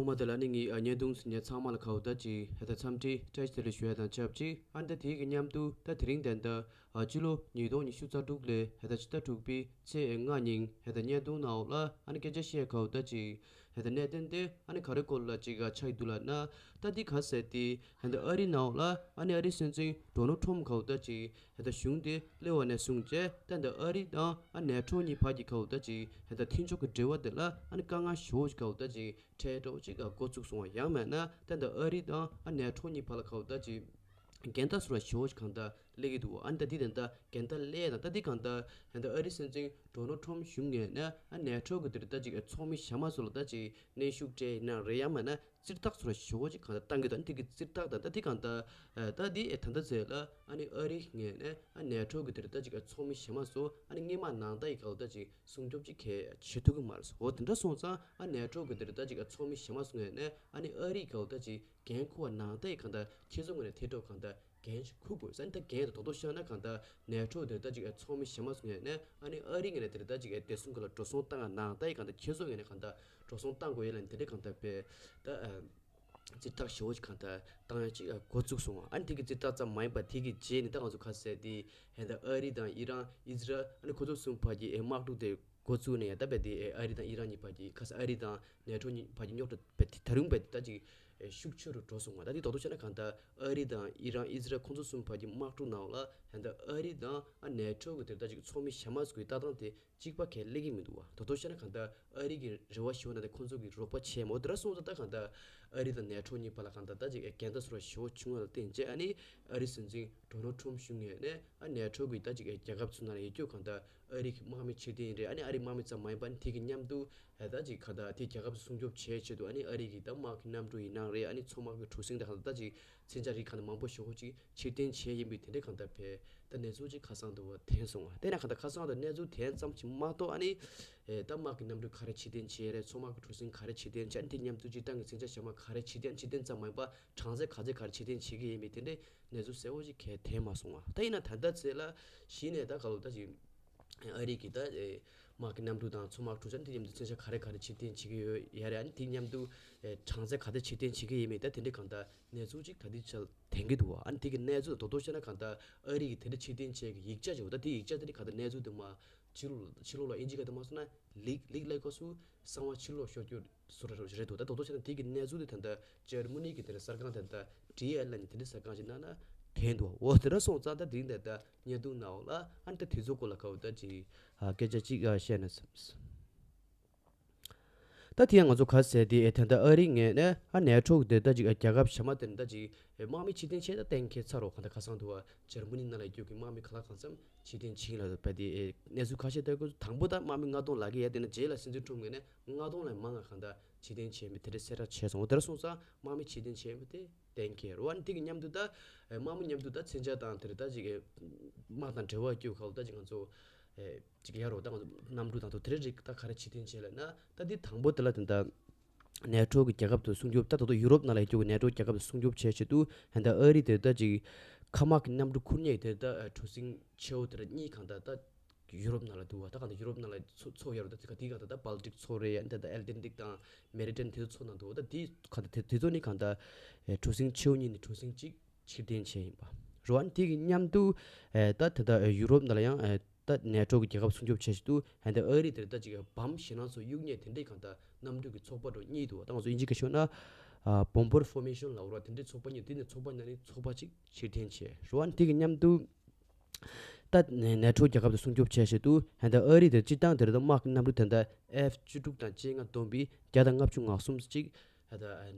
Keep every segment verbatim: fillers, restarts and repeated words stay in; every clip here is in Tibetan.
ཐོག་མ་དེ་ལ་ནི་ངས་ཨ་བརྙན་ཐུང་གཟིགས་མཁན་ཚང་མ་ལ་ཁ་བོ་ད་ཅིག་ཧེ་ད་འཚམས་འདྲི་བཀྲ་ཤིས་བདེ་ལེགས་ཞུ་ཡ་དང་ཆབས་ཅིག་ཨ་ནི་ད་དེའི་གི་མཉམ་དུ་ད་དེ་རིང་དེ་འདྲ་ཨ་ཕྱི་ལོ་ཉིས་སྟོང་ཉི་ཤུ་རྩ་དྲུག་ལོའི་ཧེ་ད་ཕྱི་ཟླ་དྲུག་པའི་ཚེས་ལྔ་ཉིན་ཧེ་ད་བརྙན་ཐུང་ནང་ལ་ཨ་ནི་སྐད་ཆ་བཤད་ཁ་བོ་ད་ཅིག་ཧེ་ད་གནད་དོན་དེ་ཨ་ནི་ག་རེ་སྐོར་ལ་ཅིག་ཨ་ཆགས་ཀྱི་འདུག་ལབ་ན། ད་འདི་ག་ཟེར་ཏེ་ཧེ་ད་ཨ་རི་ནང་ལ་ཨ་ནི་ཨ་རི་སྲིད་འཛིན་ཌོ་ནལ་ཊམ་ཁ་བོ་ད་ཅིག་ཧེ་ད་གཞུང་དེ་སླེབས་པ་ནས་བཟུང་བྱས་ད་འདི་ཨ་རི་དང་ཨ་ནེ་ཊོ་གཉིས་བར་གྱི་ཁ་བོ་ད་ཅིག་ཧེ་ད་མཐུན་ཕྱོགས་ཀྱི་འབྲེལ་བ་དེ་ལ་ཨ་ནི་དཀའ་ངལ་ཞེ་པོ་ཅིག་ཁ་བོ་ད་ཅིག་འཕྲད་འགྲོ་ཅིག་འགོ་བཙུགས་སོང་བ། ཡང་མིན་ན་ད་ལྟ་ཨ་རི་དང་ཨ་ནེ་ཊོ་གཉིས་བར་ལ་ཁ་བོ་ད་ཅིག་འགལ་ཟླ་སོགས་ལ་ཞེ་པོ་ཅིག་གང་ལྟར་སླེབས་ཀྱི་འདུག་ཨ་ནི་ད་འདི་དེ་འདྲ་འགལ་ཟླ་སླེབས་དང་ད་འདི་གང་ལྟར་ད་ལྟ་ཨ་རི་སྲིད་འཛིན་ཌོ་ནལ་ཊམ་གཞུང་ངོས་ནས་ཨ་ནེ་ཊོ་གི་དེར་ད་ཅིག་ཚོགས་མི་ཞན་མ་སོགས་ལ་ད་ཅིག་གནོན་ཤུགས་སྤྲད་ཡིན་ན་རེད། ཡང་མིན་ན་རྩིས་རྟགས་སོགས་ལ་ཞེ་པོ་ཅིག་གང་ལྟར་བཏང་གི་འདུག་ཨ་ནི་དེ་གི་རྩིས་རྟགས་དང་ད་འདི་གང་ལྟར་ད་འདི་ད་ལྟ་ཚེ་ལ་ཨ་ནི་ཨ་རི་ངོས་ནས་ཨ་ནེ་ཊོ་གི་དེར་ད་ཅིག་ཚོགས་མི་ཞན་མ་སོགས་ཨ་ནི་སྔོན་མ་ནང་ལྟར་ཡི་གང་ལྟར་ད་ཅིག་སྲུང་སྐྱོབ་ཅིག་གལ་བྱེད་ཐུབ་ཀྱི་མ་རེད། འོ་དེ་འདྲ་སོང་ཙང་ཨ་ནེ་ཊོ་གི་དེར་ད་ཅིག་ཚོགས་མི་ཞན་མ་སོགས་ངོས་ནས་ཨ་ནི་ཨ་རི་གི་འོ་ད་ཅིག་འགན་འཁུར་བ་ནང་ལྟར་ཡི་གང་ལྟར་ཁྱེད་ཚོ་ངོས་ནས་དེ་འདྲ་གང་ལྟར་འགན་ཞིག་འཁུར་དགོས་ཟེར། ཨ་ནི་ད་འགན་དེ་རྡོག་རྡོག་བཤད་ན་གང་ལྟར་ནེ་ཊོ་དེར་ད་ཅིག་ཚོགས་མི་ཞན་མ་སོགས་ངོས་ནས་ཨ་ནི་ཨ་རི་ངོས་ནས་དེར་ད་ཅིག་བདེ་སྲུང་གི་ལ་འགྲོ་སོང་བཏང་ཡ་ནང་ལྟར་ཡི་གང་ལྟར་ཁྱེད་ཚོ་ངོས་ནས་གང་ལྟར་འགྲོ་སོང་བཏང་དགོས་ཡ་ལ་དེ་འདྲ་གང་ལྟར་བས་ད། རྩིས་རྟགས་ཞེ་པོ་ཅིག་གང་ལྟར་བཏང་ཡ་ཅིག་འགོ་བཙུགས་སོང་བ། ཨ་ནི་དེ་གི་རྩིས་རྟགས་ཙམ་མ་ཡིན་པར་དེ་གི་རྗེས་ནས་ད་ང་ཚོ་ག་ཟེར་དེ་ཧེ་ད་ཨ་རི་དང་ཨི་རན་ཨི་ཟི་རལ་ཨ་ནི་ཁོ་ཚོ་གསུམ་བར་གྱི་ཨེ་དམག་འཁྲུག་དེ་འགོ་བཙུགས་ནས་ཡ་ད་བས་དེ་ཨེ་ཨ་རི་དང་ཨི་རན་གཉིས་བར་གྱི་ག་ཟེར་ཨ་རི་དང་ནེ་ཊོ་གཉིས་བར་གྱི་རྙོག་དྲ་བས་དེ་ད་རུང་བས་དེ་ད་ཅིག་ཨེ་ཤུགས་ཆེ་རུ་འགྲོ་སོང་བ། ད་དེ་རྡོག་རྡོག་བཤད་ན་གང་ལྟར་ཨ་རི་དང་ཨི་རན་ཨི་ཟི་རལ་ཁོ་ཚོ་གསུམ་བར་གྱི་དམག་འཁྲུག་ནང་ལ་ཧེ་ད་ཨ་རི་དང་ཨ་ནེ་ཊོ་གི་དེ་ད་ཅིག་ཚོགས་མི་ཞན་མ་ཟེར་གི་ལྟ་སྟངས་དེ་གཅིག་པ་གང་སླེབས་ཀྱི་མི་འདུག་བ། ད་དོ་བཤད་ན་གང་ལྟར་ཨ་རི་གི་རེ་བ་ཞུ་བ་ན་དེ་ཁོང་ཚོ་གི་རོགས་པ་བྱས་མོད་དེ་ར་སོང་ཙང་ད་གང་ལྟར་ཨ་རི་དང་ནེ་ཊོ་གཉིས་བར་ལ་གང་ལྟར་ད་ཅིག་འགལ་ཟླ་སོགས་ལ་ཞེ་པོ་བྱུང་བ་ལ་བརྟེན་བྱས་ཨ་ནི་ཨ་རི་སྲིད་འཛིན་ཌོ་ནལ་ཊམ་གཞུང་ངོས་ནས་ཨ་ནེ་ཊོ་གི་ད་ཅིག་རྒྱལ་ཁབ་ཚོ་ནང་ལ་ཡོད་རྒྱུ་གང་ལྟར་ཨ་རི་གི་དམག་མི་ཕྱིར་འཐེན་རེད། ཨ་ནི་ཨ་རི་དམག་མི་ཙམ་མ་ཡིན་པ་ཨ་ནི་དེ་གི་མཉམ་དུ་ད་ཅིག་གང་ལྟར་དེ་རྒྱལ་ཁབ་སྲུང་སྐྱོབ་བྱེད་ཆེད་དུ་ཨ་ནི་ཨ་རི་གི་ད་དམག་གི་གནམ་གྲུ་ཡིན་ནའང་རེད། ཨ་ནི་མཚོ་དམག་གི་གྲུ་གཟིངས་དང་གང་ལྟར་ད་ཅིག་མཚོན་ཆ་རིགས་གང་ལྟར་མང་པོ་ཞེ་པོ་ཅིག་ཕྱིར་འཐེན་བྱས་ཡིན་པའི་དེ་འདྲའི་གང་ལྟར་བས་ད་གནས་ཚུལ་ཅིག་ཁ་སང་དུ་བ་ཐོན་སོང་བ། དེ་ན་གང་ལྟར་ཁ་སང་དུ་གནས་ཚུལ་དེ་ཙམ་ཅིག་མ་གཏོགས་ཨ་ནི་ཨེ་ད་དམག་གི་གནམ་གྲུ་ག་རེ་ཕྱིར་འཐེན་བྱས་རེད། མཚོ་དམག་གི་གྲུ་གཟིངས་ག་རེ་ཕྱིར་འཐེན་བྱས། ཨ་ནི་དེ་མཉམ་དུ་སྤྱིར་བཏང་གི་མཚོན་ཆ་ཞབས་མ་ག་རེ་ཕྱིར་འཐེན། ཕྱིར་འཐེན་ཙམ་མ་ཡིན་པ་གྲངས་ཚད་ག་ཚད་ག་རེ་ཕྱིར་འཐེན་བྱེད་ཀྱི་ཡིན་མིན་དེ་འདྲའི་གནས་ཚུལ་གསལ་པོ་ཅིག་ག་ཐོན་མ་སོང་བ། ད་ཡིན་ན་ད་ལྟ་ཚེ་ལ་གཞི་ནས་ད་ག་ལོ་ད་ཅིག་ཨ་རི་གི་ད་ཨེ་དམག་གི་གནམ་གྲུ་དང་མཚོ་དམག་གྲུ་ཆ་དེ་མཉམ་དུ་མཚོན་ཆ་ག་རེ་ག་རེ་ཕྱིར་འཐེན་བྱེད་ཀྱི་ཡོད་ཡ་རེད། ཨ་ནི་དེ་མཉམ་དུ་ཨེ་གྲངས་ཚད་ག་ཚད་ཕྱིར་འཐེན་བྱེད་ཀྱི་ཡིན་མིན་ད་དེ་འདྲའི་གང་ལྟར་གནས་ཚུལ་ཅིག་ག་དེ་ཆ་ཐོན་གྱི་འདུག་བ། ཨ་ནི་དེ་གི་གནས་ཚུལ་རྡོག་རྡོག་བཤད་ན་གང་ལྟར་ཨ་རི་གི་དེ་འདྲ་ཕྱིར་འཐེན་བྱེད་ཀྱི་ཡིག་ཆ་ཅིག་ཡོད། ད་དེ་ཡིག་ཆ་དེ་འདྲ་གང་ལྟར་གནས་ཚུལ་དེ་མ་ཕྱི་ལོགས་ལ་ཕྱི་ལོགས་ལ་ཨིན་ཇི་སྐད་དུ་མ་སོང་ན་ལིག་ལིག་ལབ་དགོས་སུ་གསང་བ་ཕྱི་ལོགས་ཤོར་རྒྱུ་སུ་ར་རེད་འདུག་ད་རྡོག་རྡོག་བྱས་ན་དེ་གི་གནས་ཚུལ་དེ་ད་ལྟ་འཇར་མ་ནི་གི་དེ་འདྲ་གསར་ཁང་དེ་ད་ཌི་ཨེལ་ལབ་ནི་དེ་འདྲ་གསར་ཁང་ཞིག་ནང་ན་ཐོན་འདུག་འོ་དེ་འདྲ་སོང་ཙང་ད་དེ་རིང་ད་ལྟ་བརྙན་ཐུང་ནང་འོག་ལ་ཨ་ནི་ད་དེ་ཚོ་སྐོར་ལ་ག་བ་ད་ཅིག་ཨ་སྐད་ཆ་ཅིག་ཨ་བཤད་ན་བསམ། ད་དེ་ཡང་ང་ཚོ་ག་ཟེར་དེ་ཨེ་ད་ལྟ་ཨ་རི་ངོས་ནས་ཨ་ནེ་ཊོ་གི་དེ་ད་ཅིག་ཨ་རྒྱལ་ཁབ་གཞན་མ་དེ་ད་ཅིག་ཨེ་དམག་མི་ཕྱིར་འཐེན་བྱས་ད་གཏན་འཁེལ་ཚར་རོ། གང་ལྟར་ཁ་སང་དུ་བ་འཇར་མ་ནི་ནང་ལ་ཡོད་རྒྱུ་གི་དམག་མི་ག་ལ་གང་འཚམ་ཕྱིར་འཐེན་བྱིན་ལ་བས་དེ་གནས་ཚུལ་ཁ་ཤས་ལྟར་དགོས་དང་པོ་ད་དམག་མི་ལྔ་སྟོང་ལ་གི་ཡ་དེ་ན་རྗེས་ལ་སྲིད་འཛིན་ཁྲོམ་ངོས་ནས་ལྔ་སྟོང་ལས་མང་ང་གང་ལྟར་ཕྱིར་འཐེན་བྱས་མི་དེ་འདྲ་གསལ་བསྒྲགས་བྱས་སོང་། འོ་དེར་སོང་ཙང་དམག་མི་ཕྱིར་འཐེན་བྱས་མི་དེ་གཏན་འཁེལ་རོ། ཨ་ནི་དེ་གི་མཉམ་དུ་ད་དམག་མི་མཉམ་དུ་ད་མཚོན་ཆ་དང་དེར་ད་ཅིག་དམག་དང་འབྲེལ་བ་སྐྱོད་ཁག་ད་ཅིག་ང་ཚོ་ཅིག་ཡ་རོ་ད་ང་ཚོ་གནམ་གྲུ་དང་དོ་དེ་རིགས་ད་ག་རེ་ཕྱིར་འཐེན་བྱས་ལ་ན་ད་འདི་དང་པོ་དེ་ལ་དེ་ད་ནེ་ཊོ་གི་རྒྱལ་ཁབ་ཏུ་སྲུང་སྐྱོབ་ད་ད་དུང་ཡུ་རོབ་ནང་ལ་ཡོད་རྒྱུ་གི་ནེ་ཊོ་རྒྱལ་ཁབ་ཏུ་སྲུང་སྐྱོབ་བྱས་ཆེད་དུ་ཧན་ད་ཨ་རི་དེ་ད་ཅིག་མཁའ་དམག་གི་གནམ་གྲུ་ཁུར་མཁན་དེ་ད་གྲུ་གཟིངས་ཆེ་བོ་དེ་ད་གཉིས་གང་ད་ད་ཡུ་རོབ་ནང་ལ་འདུག་བ། ད་གང་ད་ཡུ་རོབ་ནང་ལ་མཚོ་མཚོ་ཡ་རོ་ད་དེ་ག་དེ་གང་ད་ད་བལ་ཏིག་མཚོ་རེད་ཡ་ད་ད་ཨེ་ལ་ཏན་ཏིག་དང་མེ་ཌི་ཊེ་རེ་ནི་ཡན་དེ་ཚོ་མཚོ་ནང་འདུག་བ། ད་དེ་གང་ད་དེ་དེ་ཚོ་ནི་གང་ད་གྲུ་གཟིངས་ཆེ་བོ་གཉིས་ནི་གྲུ་གཟིངས་གཅིག་ཕྱིར་འཐེན་བྱས་ཡིན་པ་རོ། ཨ་ནི་དེ་གི་མཉམ་དུ་ཨེ་ད་དེ་ད་ཡུ་རོབ་ནང་ལ་ཡང་ཨེ་ད་ནེ་ཊོ་གི་རྒྱལ་ཁབ་སྲུང་སྐྱོབ་བྱེད་ཆེད་དུ་ཧན་ད་ཨ་རི་དེར་ད་ཅིག་བམ་ཞེད་སྣང་ཚོ་གཡུག་ཉེས་དེ་འདྲའི་གང་ད་གནམ་གྲུ་གི་ཚོགས་པ་འགྲོ་གཉིས་འདུག་ད་ང་ཚོ་ཨིན་ཇི་སྐད་ཤོད་ན་ཨ་བོམ་བར་ཕོར་མེ་ཤོན་ལབ་རོ། དེ་འདྲའི་ཚོགས་པ་གཉིས་དེ་ནས་ཚོགས་པ་གཉིས་ནི་ཚོགས་པ་གཅིག་ཕྱིར་འཐེན་བྱས་རོ། ཨ་ནི་དེ་གི་མཉམ་དུ་ད་ནེ་ཊོ་རྒྱལ་ཁབ་དེ་སྲུང་སྐྱོབ་བྱེད་ཆེད་དུ་ཧན་ད་ཨ་རི་དེར་སྤྱིར་བཏང་དེར་ད་དམག་གི་གནམ་གྲུ་དེ་འདྲ་ཨེཕ་བཅུ་དྲུག་དང་བཅོ་ལྔ་བསྡོམས་པས་བརྒྱ་དང་ལྔ་བཅུ་ང་གསུམ་ཅིག་ད་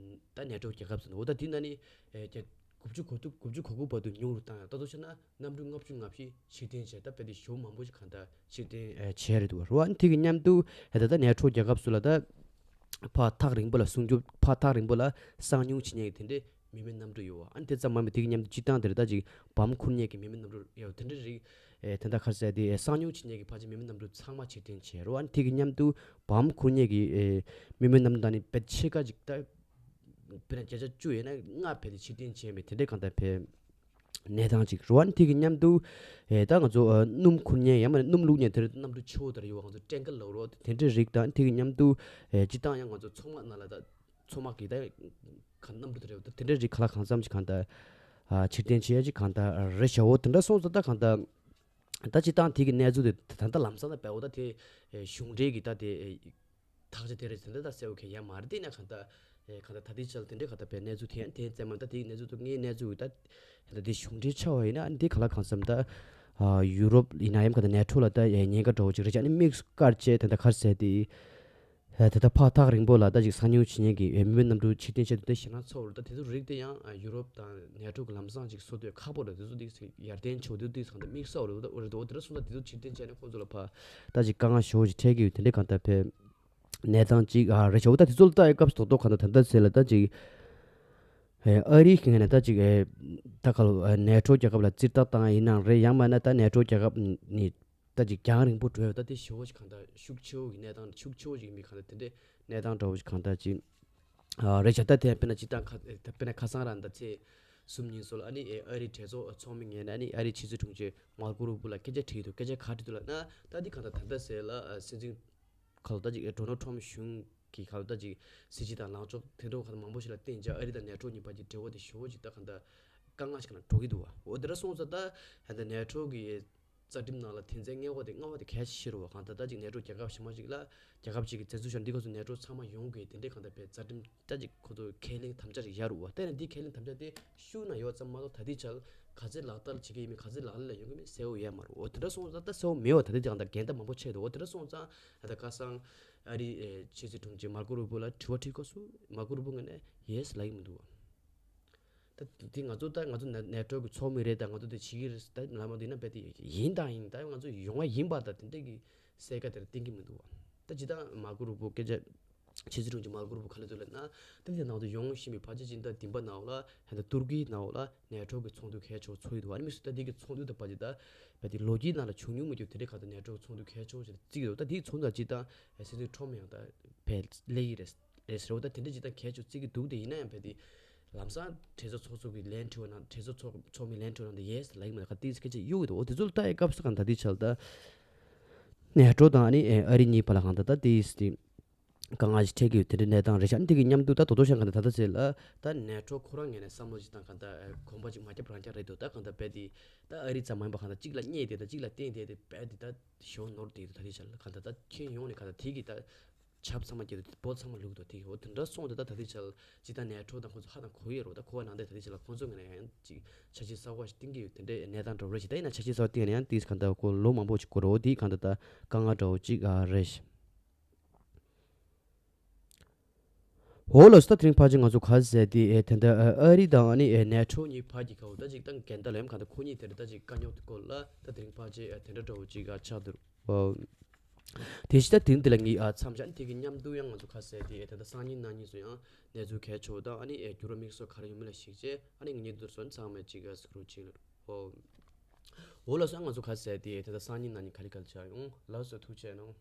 ད་ནེ་ཊོ་རྒྱལ་ཁབ་ཚོ་འོ་ད་དེ་ན་ནི་ཨེ་བརྒྱ་དགུ་བཅུ་གོ་དགུ་དགུ་བཅུ་གོ་དགུ་བར་དུ་ཉུང་རུ་བཏང་ཡང་ད་དུང་བྱས་ན་གནམ་གྲུ་ལྔ་བཅུ་ང་བཞི་ཕྱིར་འཐེན་བྱས་ད་དཔེ་དེ་ཞོ་མང་པོ་ཞིག་གང་ལྟར་ཕྱིར་འཐེན་ཨེ་བྱས་རེད་འདུག་རོ། ཨ་ནི་དེ་གི་མཉམ་དུ་ཨེ་ད་ལྟ་ནེ་ཊོ་རྒྱལ་ཁབ་ཚོ་ལ་ད་ཕར་ཐག་རིང་པོ་ལ་སྲུང་སྐྱོབ་ཕར་ཐག་རིང་པོ་ལ་གསང་མྱུལ་བྱེད་མཁན་གྱི་དེ་འདྲའི་མི་མེད་གནམ་གྲུ་ཡོད་བ། ཨ་ནི་དེ་ཙམ་མ་མེད་དེ་གི་མཉམ་དུ་སྤྱིར་བཏང་དེར་ད་ཅིག་བམ་ཁུར་མཁན་གྱི་མི་མེད་གནམ་གྲུ་ཡོད་དེ་འདྲ་རིགས་ཨེ་དེ་འདྲ་ག་རེ་ཟེར་དེ་ཨེ་གསང་མྱུལ་བྱེད་མཁན་གྱི་ཕལ་ཆེར་མི་མེད་གནམ་གྲུ་ཚང་མ་ཕྱིར་འཐེན་བྱས་རོ། ཨ་ནི་དེ་གི་མཉམ་དུ་བམ་ཁུར་མཁན་གྱི་ཨེ་མི་མེད་གནམ་གྲུ་དང་ནི་དཔེ་ཕྱེད་ཀ་ཅིག་ད། དཔེར་ན་བརྒྱ་ཆ་བཅུ་ཡོད་ན་ལྔ་བས་དེ་ཕྱིར་འཐེན་བྱས་མེད་དེ་འདྲའི་གང་ལྟར་བས་གནས་སྟངས་ཅིག་རོ། ཨ་ནི་དེ་གི་མཉམ་དུ་ཨེ་ད་ང་ཚོ་ཨ་སྣུམ་ཁུར་མཁན་ཡང་མིན་ན་སྣུམ་བླུགས་མཁན་དེར་གནམ་གྲུ་ཆེ་བོ་དེར་ཡོད་བ། ང་ཚོ་ཊེང་ཀར་ལབ་རོ། དེ་འདྲའི་རིགས་དང་དེ་གི་མཉམ་དུ་ཨེ་སྤྱིར་བཏང་ཡང་ང་ཚོ་མཚོ་དམག་ནང་ལ་ད་ མཚོ་དམག་གི་ད་ག་གནམ་གྲུ་དེ་རེད། ད་དེ་འདྲ་རིགས་ག་ལ་གང་འཚམ་ཅིག་གང་ལྟར་ཨ་ཕྱིར་འཐེན་བྱེད་ཡ་ཅིག་གང་ལྟར་རེད་ཤག་འོ་དེ་འདྲ་སོང་ཙང་ད་གང་ལྟར་ད་སྤྱིར་བཏང་དེ་གི་གནས་ཚུལ་དེ་ད་ལྟ་ལམ་སང་ད་བལ་པོ་ད་དེ་གཞུང་འབྲེལ་གྱི་ད་དེ་དག་ཆ་དེ་རེད་ཟེར་ན་ད་གསལ་པོ་གང་ཡང་མ་རེད། དེ་ན་གང་ལྟར་གང་ལྟར་ད་ལྟའི་ཆར་དེ་འདྲའི་གང་ལྟར་བལ་གནས་ཚུལ་དེ་ཡང་དེ་ཙམ་མ་ད་དེ་གི་གནས་ཚུལ་དུ་ངའི་གནས་ཚུལ་ད་ད་དེ་གཞུང་འབྲེལ་ཆགས་པ་ཡིན་ན་ཨ་ནི་དེ་ག་ལ་གང་འཚམ་ད་ཡུ་རོབ་ཡིན་ན་ཡང་གང་ལྟར་ནེ་ཊོ་ལ་ད་ཉེན་ཁ་འདྲ་བོ་ཅིག་རེད་ཤག་ཨ་ནི་དམིགས་བཀར་བྱས་ད་ལྟ་ག་རེ་ཟེར་དེ། ཨ་དེ་ལྟར་ཕར་ཐག་རིང་པོ་ལ་ད་ཅིག་གསང་ཉུལ་བྱེད་མཁན་གྱི་ཨ་མི་མེད་གནམ་གྲུ་ཕྱིར་འཐེན་བྱས་འདུག་དེ་ཞེད་སྣང་ཚ་པོ་རེད། ད་དེ་ཚོ་རིགས་དེ་ཡང་ཨ་ཡུ་རོབ་དང་ནེ་ཊོ་གི་ལམ་སང་ཅིག་བཟོ་དུས་ཁག་པོ་རེད། དེ་ཚོ་དེ་ཡར་ཐོན་བྱུང་དུས་དེ་ཚང་དེ་དམིགས་བསལ་རེད། འོ་དེ་འདྲ་སོང་ཙང་དེ་ཚོ་ཕྱིར་འཐེན་བྱས་ནས་ཁོང་ཚོ་ལ་ཕར་ད་ཅིག་དཀའ་ངལ་ཞེ་པོ་ཅིག་འཕྲད་ཀྱི་ཡོད། དེ་འདྲའི་གང་ལྟར་བལ་གནས་སྟངས་ཅིག་ཨ་རེད་ཤག་འོ་ད་དེ་ཚོ་ལ་ལྟ་ཡི་སྐབས་སུ་ཏོག་ཏོག་གང་ལྟར་ད་ལྟ་ཟེར་ལ་ད་ཅིག་ཨ་རིའི་ངོས་ནས་ད་ཅིག་ཨ་ད་ག་ལ་ནེ་ཊོ་རྒྱལ་ཁབ་ལ་རྩིས་རྟགས་བཏང་ཡིན་ནའང་རེད། ཡང་མིན་ན་ད་ནེ་ཊོ་རྒྱལ་ཁབ་ནི་ད་ཅིག་རྒྱང་རིང་པོ་འགྲོ་ཡོད། ད་དེ་ཞེ་པོ་ཅིག་གང་ལྟར་ཤུགས་ཆེ་བོ་གི་གནས་སྟངས་ཤུགས་ཆེ་བོ་ཅིག་མི་གང་ལྟར་དེ་འདྲའི་གནས་སྟངས་འདྲ་བོ་ཅིག་གང་ལྟར་ཅིག་ཨ་རེད་ཤག་ད་དེ་དཔེར་ན་སྤྱིར་བཏང་ཁ་དཔེར་ན་ཁ་སང་རང་ད་ཚེས་གསུམ་ཉིན་སོགས་ལ་ཨ་ནི་ཨ་རིའི་གྲོས་ཚོགས་ཚོགས་མི་ངོས་ནས་ཨ་ནི་ཨ་རིའི་ཕྱི་སྲིད་དྲུང་ཆེ་མར་ཀོ་རུ་པོ་ལ་སྐད་ཆ་དྲིས་འདུག་སྐད་ཆ་ག་རེ་དྲིས་འདུག་ལབ་ན། ད་འདི་གང་ལྟར་ད་ལྟ་ཟེར་ལ་སྲིད་འཛིན་ཁ་ལོ་ད་ཅིག་ཌོ་ནལ་ཊམ་གཞུང་གི་ཁ་ལོ་ད་ཅིག་སྲིད་ཇུས་དང་ལངས་ཕྱོགས་དེ་འདྲ་བོ་གང་ལྟར་མང་པོ་ཞིག་ལ་བརྟེན་ཅིག་ཨ་རི་དང་ནེ་ཊོ་གཉིས་བར་གྱི་འབྲེལ་བ་དེ་ཞེ་པོ་ཅིག་ད་གང་ལྟར་དཀའ་ངལ་ཞིག་ནང་འགྲོ་གི་འདུག་བ། འོ་དེ་འདྲ་སོང་ཙང་ད་ད་ནེ་ཊོ་གི་རྩ་ཁྲིམས་ནང་ལ་དོན་ཚན་ལྔ་པ་དེ་ལྔ་པ་དེ་གལ་ཆེ་རུ་བ། གང་ལྟར་ད་ཅིག་ནེ་ཊོ་རྒྱལ་ཁབ་གཞན་པ་ཅིག་ལ་རྒྱལ་ཁབ་ཅིག་གི་བཙན་འཛུལ་བྱ་འདི་ཁ་སོ་ནེ་ཊོ་ཚང་མ་ཡོང་གི་དེ་འདྲའི་གང་ལྟར་བའི་རྩ་ཁྲིམས་ད་ཅིག་ཁོ་ཚོ་ཁས་ལེན་དམ་བཅའ་ཅིག་བཞག་རུ་བ། དེ་ནས་འདི་ཁས་ལེན་དམ་བཅའ་དེ་ཤུགས་ན་ཡོད་ཙམ་མ་གཏོགས་ད་ལྟའི་ཆར་ག་ཚོད་ལག་བསྟར་བྱེད་ཀྱི་ཡིན་མིན་ག་ཚོད་ལག་ལེན་ལ་ཡོང་གི་མིན་གསལ་པོ་ཡོད་མ་རེད། འོ་དེ་འདྲ་སོང་ཙང་ད་གསལ་པོ་མེད་བ། ད་ལྟའི་ཆར་གང་ལྟར་འགལ་ཟླ་མང་པོ་ཆད་འདུག་འོ་དེ་འདྲ་སོང་ཙང་ད་ལྟ་ཁ་སང་ཨ་རིའི་ཨེ་ཕྱི་སྲིད་དྲུང་ཆེ་མར་ཀོ་རུ་པོ་ལ་དྲི་བ་དྲིས་སྐབས་སུ་མར་ཀོ་རུ་པོ་ངོས་ནས་ཡེ་སི་ལབ་ཀྱི་མི་འདུག་བ། ད་དེ་ང་ཚོ་ད་ང་ཚོ་ནེ་ནེ་ཊོ་གི་ཚོགས་མི་རེད། ད་ང་ཚོ་དེ་བྱེད་ཀྱི་རེད། ད་ལབ་མ་འདུག་ཡིན་ན་རྦད་དེ་ཡིན་དང་ཡིན་ད་ང་ཚོ་ཡོང་བ་ཡིན་པ་ད་དེ་འདྲ་གི་གསལ་ཁ་དེར་བསྟན་གྱི་མི་འདུག་བ། ད་ཇི་ལྟར་མར་ཀོ་རུ་པོ་སྐད་ཆ་ཕྱི་སྲིད་དྲུང་ཆེ་མར་ཀོ་རུ་པོ་ག་ལ་འདུག་ལབ་ན། ད་དེ་ནང་དུ་ཡོང་བཞིན་པའི་ཕལ་ཆེར་ཇི་ལྟར་འདི་པ་ནང་ལ་ཧན་ད་ཏུར་ཀི་ནང་ལ་ནེ་ཊོ་གི་ཚོགས་འདུ་གལ་ཆེ་བོ་ཚོགས་ཡི་འདུག་བ། ཨ་ནི་མི་སུ་ད་དེ་གི་ཚོགས་འདུ་དང་པ་ཇི་ལྟར་རྦད་དེ་ལོ་རྒྱུས་ནང་ལ་བྱུང་མྱོང་མི་འདུག་དེ་འདྲའི་ཁ་ད་ནེ་ཊོ་ཚོགས་འདུ་གལ་ཆེ་བོ་ཞིག་བརྩི་གི་འདུག་ད་དེའི་ཚོགས་འདུ་ལ་ཇི་ལྟར་སྲིད་འཛིན་ཊམ་ཡང་ད་བལ་སླེབས་ཀྱི་རེད། རེད་ཟེར་བ་ད་དེ་འདྲ་ཇི་ལྟར་གལ་ཆེ་བརྩི་གི་འདུག་དེ་ཡིན་ན་ཡང་རྦད་དེ་ལམ་སང་གྲོས་ཚོགས་ཚོགས་ཚོགས་ཀྱི་ལན་དྲི་བ་ནང་གྲོས་ཚོགས་ཚོགས་ཚོགས་མི་ལན་དྲི་བ་ནང་དུ་ཡེ་སི་ལབ་ཀྱི་མེད། ད་ཁ་ཏིས་སྐད་ཆ་གཡུག་གི་འདུག་འོ་དེ་ཚོ་ལ་ལྟ་ཡི་སྐབས་སུ་གང་ད་དེ་ཆ་ལ་ད་ནེ་ཊོ་དང་ཨ་ནི་ཨ་རི་གཉིས་བར་ལ་གང་ད་ད་ཏིས་དེ་དཀའ་ངལ་ཞིག་འཕྲད་ཀྱི་ཡོད། དེ་འདྲའི་གནས་སྟངས་རེད་ཤག་ཨ་ནི་དེ་གི་མཉམ་དུ་ད་དོ་དོ་ཤང་གང་ད་ད་ད་ཟེར་ལ་ད་ནེ་ཊོ་ཁོ་རང་ངོས་ནས་བསམ་བློ་ཞིག་དང་གང་ད་གོམ་པ་ཅིག་མ་རྒྱབ་རང་རྐྱང་རེད་འདུག་ད་གང་ད་རྦད་དེ་ད་ཨ་རི་ཙམ་མ་ཡིན་པ་གང་ད་གཅིག་ལ་བསྙད་དེ་ད་གཅིག་ལ་བརྟེན་དེ་དེ་རྦད་དེ་ད་ཞོ་ནོར་དེ་ད་དེ་ཆ་ལ་གང་ད་ད་ཁྱོན་ཡོངས་ནས་གང་ད་དེ་གི་ད་ཆབ་ཚང་མ་སྐྱེ་དུ་སྤོ་ཚང་མ་ལུག་དོ་དེ་གི་འོ་དེ་འདྲ་སོང་དེ་ད་ད་དེ་ཆ་ལ་ཇི་ལྟར་ནེ་ཊོ་དང་ཁོ་ཚོ་ཧ་དང་གོ་ཡོད་རོ། ད་གོ་བ་ནང་དེ་ད་དེ་ཆ་ལ་ཁོ་ཚོ་ངོས་ནས་ཡང་ཅིག་འཆར་གཞི་གསར་པ་ཞིག་བཏིང་གི་ཡོད། དེ་འདྲའི་གནས་སྟངས་འདྲ་བོ་རེད་ཤག་ད་ཡིན་ན་འཆར་གཞི་གསར་པ་བཏིང་ནས་ཡང་དེ་གང་ད་ཁོ་ལོ་མང་པོ་ཞིག་འགོར་རོ། དེ་གང་ད་ད་དཀའ་ངལ་འདྲ་བོ་ཅིག་ཨ་རེད་ཤག་འོ་ལགས་སོ། ད་དེ་རིང་ཕལ་ཆེར་ང་ཚོ་ག་ཟེར་དེ་ཨེ་དེ་འདྲ་ཨ་རི་དང་ཨ་ནི་ཨེ་ནེ་ཊོ་གཉིས་བར་གྱི་ཁ་འོ་ད་ཅིག་ད་འགལ་ཟླ་ལ་ཡང་གང་ད་ཁོ་གཉིས་དེ་འདྲ་ད་ཅིག་དཀའ་རྙོག་དེ་སྐོར་ལ་ད་དེ་རིང་ཕལ་ཆེར་ཨེ་དེ་འདྲ་འདྲ་བོ་ཅིག་ཨ་ཆགས་འདུག་ཨོ། དེ་བཞིན་ད་དེ་རིང་འདི་ལ་ངས་ཨ་མཚམས་བཞག་དེ་གི་མཉམ་དུ་ཡང་ང་ཚོ་ག་ཟེར་དེ་ཨེ་ད་ལྟ་སང་ཉིན་གནངས་ཉིན་སུ་ཡང་གནས་ཚུལ་གལ་ཆེ་བོ་དང་ཨ་ནི་ཨེ་འགྱུར་བ་དམིགས་བསལ་ག་རེ་ཡོད་མེད་ལ་གཞིགས་བྱས་ཨ་ནི་ངས་ཉིན་དུ་སོན་ཚང་མས་ཅིག་ཨ་གཟིགས་རོགས་བྱེད་ལ། ཨོ། འོ་ལགས་སོ། ང་ཚོ་ག་ཟེར་དེ་ཨེ་ད་ལྟ་སང་ཉིན་གནངས་ཉིན་ག་རེ་ག་རེ་ཆགས་ཡོང་། ལགས་སོ། ཐུགས་རྗེ་གནང་།